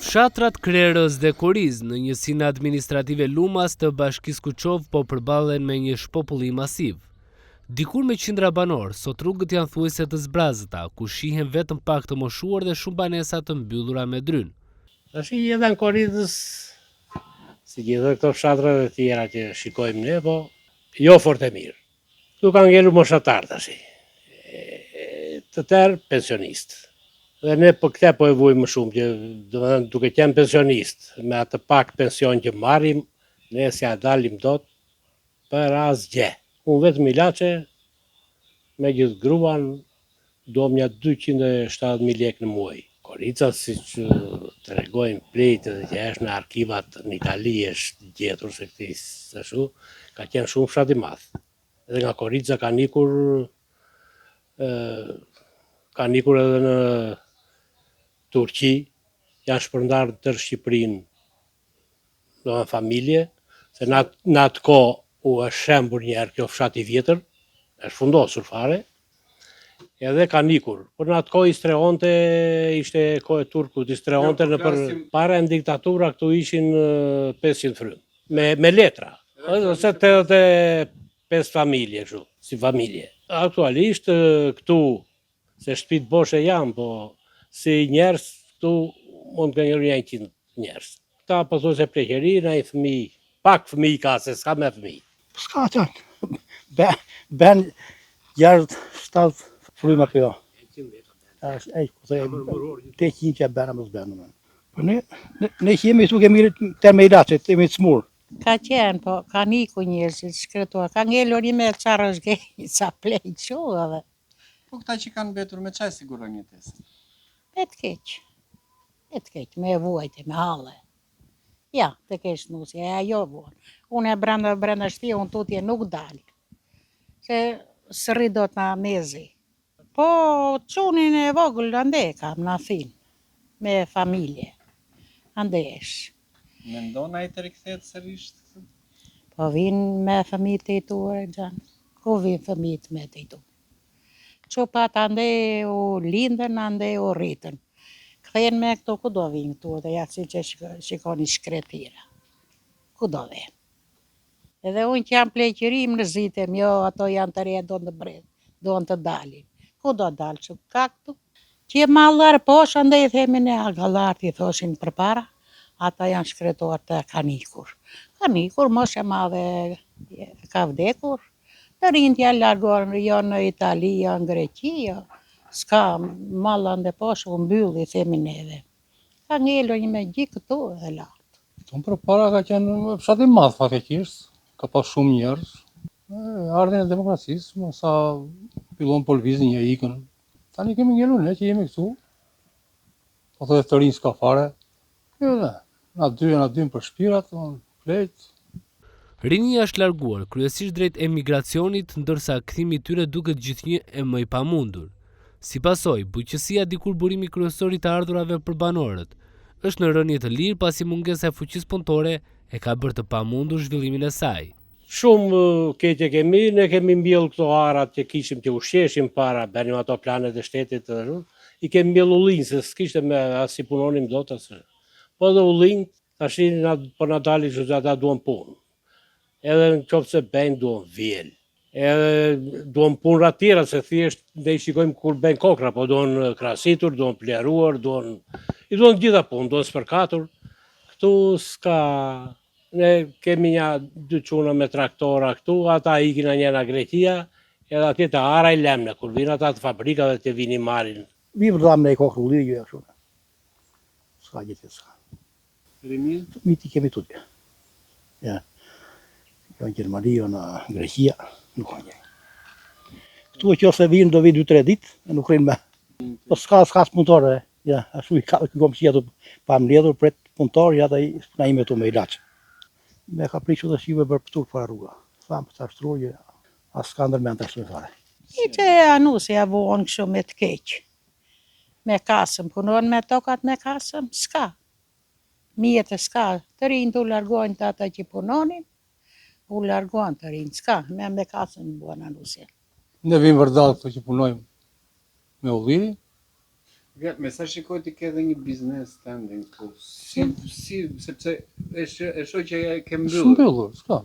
Fshatrat Krerëz dhe Korizë në njësinë administrative Lumas të Bashkisë Kuçovë po përballen me një shpopullim masiv. Dikur me qindra banorë, sot rrugët janë thuajse të zbrazëta, ku shihen vetëm pak të moshuar dhe shumë banesa të mbyllura me drynë. Tashi jeta në Korizës, si gjithë këto fshatrat e tjera që shikojmë ne, po jo fort e mirë. Këtu kanë ngelur moshatarë tashi, të tërë pensionistë. Dhe ne po këtë po e vujmë më shumë, që domethënë duke qenë pensionist, me atë pak pension që marrim, ne s'ia dalim dot për asgjë. Unë vetëm ilaçe, me gjithë gruan, Duam nja 270.000 lekë në muaj. Koriza, siç tregojnë pleqtë dhe që është në arkivat në Itali është gjetur se këti ashtu, ka qenë shumë fshat i madh. Edhe nga Koriza kanë ikur kanë ikur edhe në Turqi, janë shpërndarë në tërë Shqipërinë, domethënë familje, se në atë, në atë kohë u është shembur një herë kjo fshat i vjetër, është fundosur fare, edhe kanë ikur. Por në atë kohë i strehonte, ishte kohë e turkut, i strehonte jo, nëpër para në diktatura këtu ishin 500 frymë, me, me letra, ose 85 familje, kështu, si familje. Aktualisht këtu Se shtëpitë boshe janë, po si njerëz këtu mund të kenë nja 100 njerëz. Këta pothuajse pleqëri, naj fëmijë, pak fëmijë ka se s'ka me fëmijë. S'ka qanë, ben 6, 7 fryma kjo. E, ku the, 800 që bena mos benë. Po ne, ne që jemi këtu kemi të me ilaçe, jemi të smur. Ka qenë, po kanë iku njerëzit, shkretuar, ka ngelur një me ca rrëzge, ca pleq, kështu edhe. Po këta që kanë mbetur me ça e sigurojnë jetesën? Me të keq. Me të keq, me vuajtje, me halle. Ja, të kesh nusja, e ajo vuan. Unë e brenda, brenda shtëpi, unë tutje nuk dal. Se s'rri dot na mezi. Po, çunin e vogël ande e kam, në Athinë, me familje. Ande është. Mendon ai të rikthehet sërish? Po vinë me fëmijët e tuar, xhan. Ku vinë fëmijët me të tu? Çupat ande u lindën, ande u rritën. Kthehen me këtu, ku do vinë këtu, dhe ja siç e shikoni shkretira. Ku do vinë? Edhe unë që jam pleqëri mërzitem, jo ato janë të reja duan të bredh, duan të dalin. Ku do dalë, që ka këtu? Që mallar poshtë, andej i themi ne agallarët i thoshin përpara, ata janë shkretuar të kanë ikur. Kanë ikur, moshë e madhe ka vdekur, të rinjtë janë larguar jo në Itali, jo në Greqi, jo, s'ka mall ande poshtë, u mbyll i themi neve. Ka ngelur një me gjithë këtu dhe lart. Këtu përpara ka qenë fshat i madh fatkeqësisht, ka pas shumë njerëz. Ardhjen e demokracisë, më sa fillon po lëvizin një ikën. Tani kemi ngelur ne që jemi këtu. Po thotë të rinj s'ka fare. Jo, ne, na dy na dymë për shpirat, pleqt. Rinia është larguar, kryesisht drejt emigracionit, ndërsa kthimi i tyre duket gjithnjë e më i pamundur. Si pasojë, bujqësia dikur burimi kryesor i të ardhurave për banorët, është në rënie të lirë pasi mungesa e fuqisë punëtore e ka bërë të pamundur zhvillimin e saj. Shumë keq e kemi, ne kemi mbjellë këto arat që kishim që ushqeshim para, bënim ato planet e shtetit dhe ashtu, i kemi mbjellë ullinj se s'kishte me as si punonim dot as. Po edhe ullinjt Tashi na po na dalin kështu se ata duan punë. Edhe në qoftë se bëjnë duan vjel. Edhe duan punëra të tjera se thjesht ne i shikojmë kur bëjnë kokra, po duan krasitur, duan plehruar, duan i duan të gjitha punë, duan spërkatur. Këtu s'ka ne kemi nja dy çuna me traktora këtu, ata ikin nga njëra Greqia, edhe atje te ara i lëmë ne, kur vijnë ata të fabrikave të vijnë i marrin. Vi vërdam ne i kokë ulliri gjë kështu. S'ka gjë tjetër s'ka. Rinia? Fëmijët i kemi tutje. Ja. Jo në Gjermani, jo në Greqia, nuk ka njeri. Këtu e qoftë se vinë, do vinë 2-3 ditë, e nuk rrinë me. Po s'ka, s'ka as punëtorë, ja, ashtu i ka ky komshia tu pa mbledhur, pret punëtor, ja dhe i puna ime tu me ilaç. Me ka prishur dhe shiu e bërë turp fare rruga. Thamë për ta shtruar, jo, as s'ka ndërmend ta shtrojë fare. Hiç e anusja vuon kështu me të keq. Me kasëm, punon me tokat me kasëm, s'ka. Mjete s'ka, të rinjtë u largojnë të ata që punonin, u larguan të rinjtë, s'ka, me me kasëm vuan anusja. Ne vim vërdallë këtu që punojmë me ulliri. Ja, me sa shikoj ti ke edhe një biznes tëndin këtu. Si si sepse e sh, e shoh që e ke Është mbyllur. mbyllur, s'ka.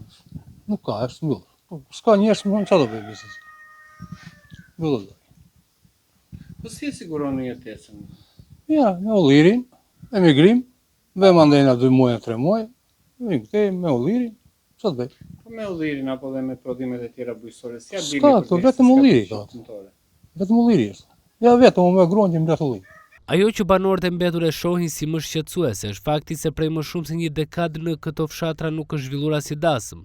Nuk ka, është mbyllur. Po, s'ka njerëz, më çfarë do bëj biznes. Mbyllur. Po si e siguroni jetesën? Ja, me ullirin, emigrim, vem andej na 2 muaj, 3 muaj, vim këtej me ullirin, çfarë të bëj? Po me ullirin apo dhe me prodhimet e tjera bujqësore, si ja dilni S'ka, për këtu derisa vetëm s'ka ulliri fuqi ka. punëtore? Vetëm ulliri është. Ja vetëm unë me gruan që mbledh ullir. Ajo që banorët e mbetur e shohin si më shqetësuese është fakti se prej më shumë se një dekadë në këto fshatra nuk është zhvilluar asnjë dasëm,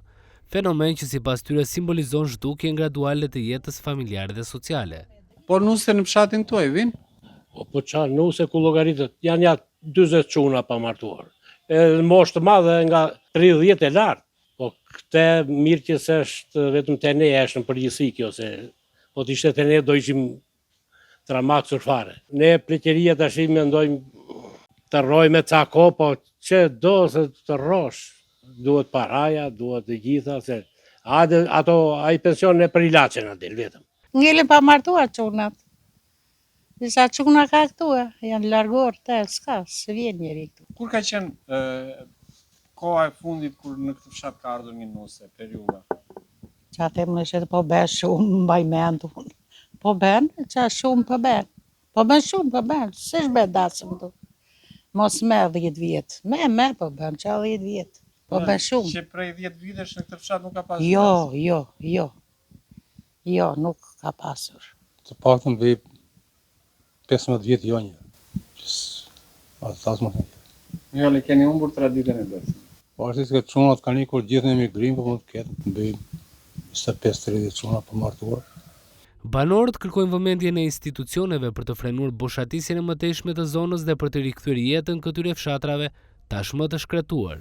fenomen që sipas tyre simbolizon zhdukjen graduale të jetës familjare dhe sociale. Po nuse në fshatin tuaj vin? Po po qa nuse ku llogaritet, janë ja 40 çuna pa martuar. Edhe në moshë të madhe nga 30 e lart. Po këtë mirë që se është vetëm te ne, është në përgjithësi kjo se po të ishte te ne do ishim tramaksur fare. Ne pleqeria tash i mendojmë të rrojmë ca kohë, po që do se të rrosh, duhet paraja, duhet të gjitha se hajde ato ai pension ne për ilaçe na del vetëm. Ngelin pa martuar çunat. Disa çuna ka këtu, e, janë larguar te, s'ka, s'vjen njeri këtu. Kur ka qenë ë, koha e fundit kur në këtë fshat ka ardhur një nuse, periudha? Qa them në që po ben shumë, mbaj mend unë. Po ben, qa shumë po ben. Po ben shumë, po ben, s'është ben dasëm këtu. Mos me 10 vjet. Me, me po ben, qa 10 vjet. Po ben shumë. Që prej 10 vitesh në këtë fshat nuk ka pasur Jo, dasëm. jo, jo. Jo, nuk ka pasur. Të paktën bëj 15 vjet jo një. Që s- Atë dasmë nuk. Jo, le keni humbur traditën e dasmës. Po ashtu se çunat kanë ikur gjithë në emigrim, po mund të ketë bëj 25-30 çuna për martuar. Banorët kërkojnë vëmendjen e institucioneve për të frenuar boshatisjen e mëtejshme të zonës dhe për të rikthyer jetën këtyre fshatrave tashmë të shkretuar.